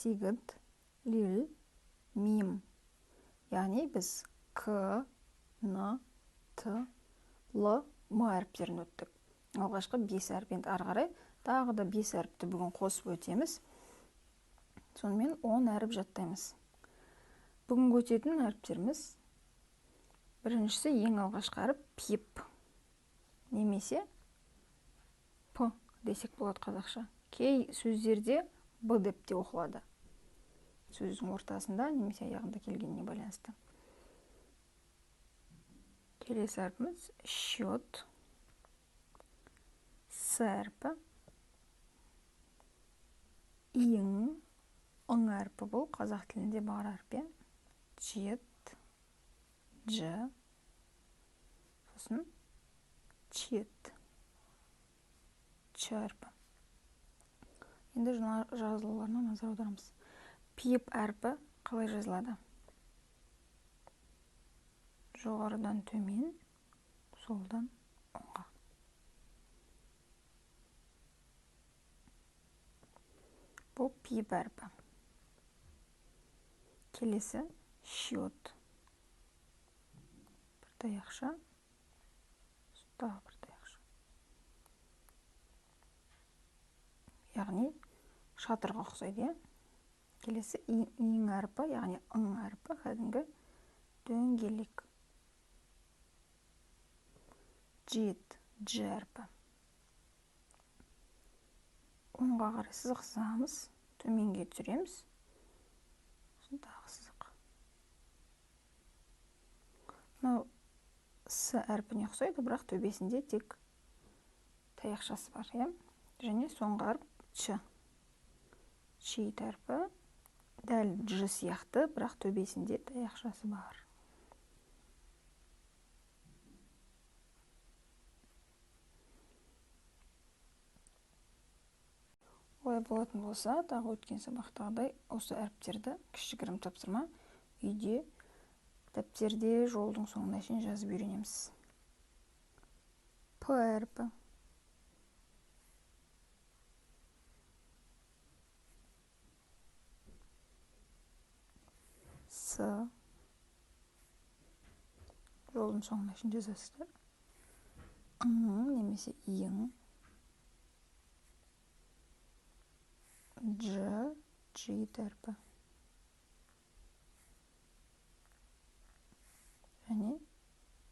Тигіт, лил, мим. Яғни біз К, Н, Т, Л, М әріптерін өттік. Алғашқы 5 әріп, енді ары қарай тағы да 5 әріпті бүгін қосып өтеміз. Сонымен 10 әріп жаттаймыз. Бүгінгі өтетін әріптеріміз біріншісі ең алғашқы әріп пип немесе п десек болады қазақша. Кей сөздерде б деп те оқылады. Сөздің ортасында немесе аяғында келгеніне байланысты. Келесі әрпіміз счет, с әрпі, иң, ың әрпі, бұл қазақ тілінде бар әріп, иә? Чет, дж, сосын чет, ч әрпі. Енді жазылуларына назар аударамыз. Пип әрпі қалай жазылады? Жоғарыдан төмен, солдан оңға. Бұл пип әрпі. Келесі счет. Бір таяқша, тағы бір таяқша. Яғни шатырға ұқсайды, иә? Келесі иң әрпі, яғни ың әрпі, кәдімгі дөңгелек. Жет, дж әрпі. Оңға қарай сызық сызамыз, төменге түсіреміз, сосын тағы сызық. Мынау с әрпіне ұқсайды, бірақ төбесінде тек таяқшасы бар, иә? Және соңғы әріп ч. Чит әрпі дәл дж сияқты, бірақ төбесінде таяқшасы бар. Олай болатын болса, тағы өткен сабақтағыдай осы әріптерді кішігірім тапсырма үйде, дәптерде жолдың соңына шейін жазып үйренеміз. П әрпі. С. Жолдың соңына шейін жазасыздар. Ң немесе ең. Дж, Ж әрпі. Және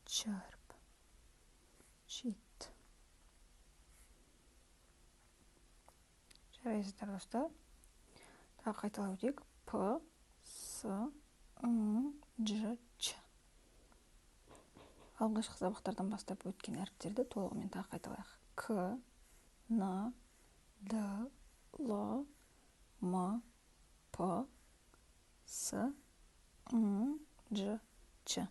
Ч әрпі. Чит. Жарайсыздар, достар. Тағы қайталап өтейік. П, С, Ң, Дж, Ч. Алғашқы сабақтардан бастап өткен әріптерді толығымен тағы қайталайық. К, Н, Д, Л, М, П, С, Ң, Дж, Ч.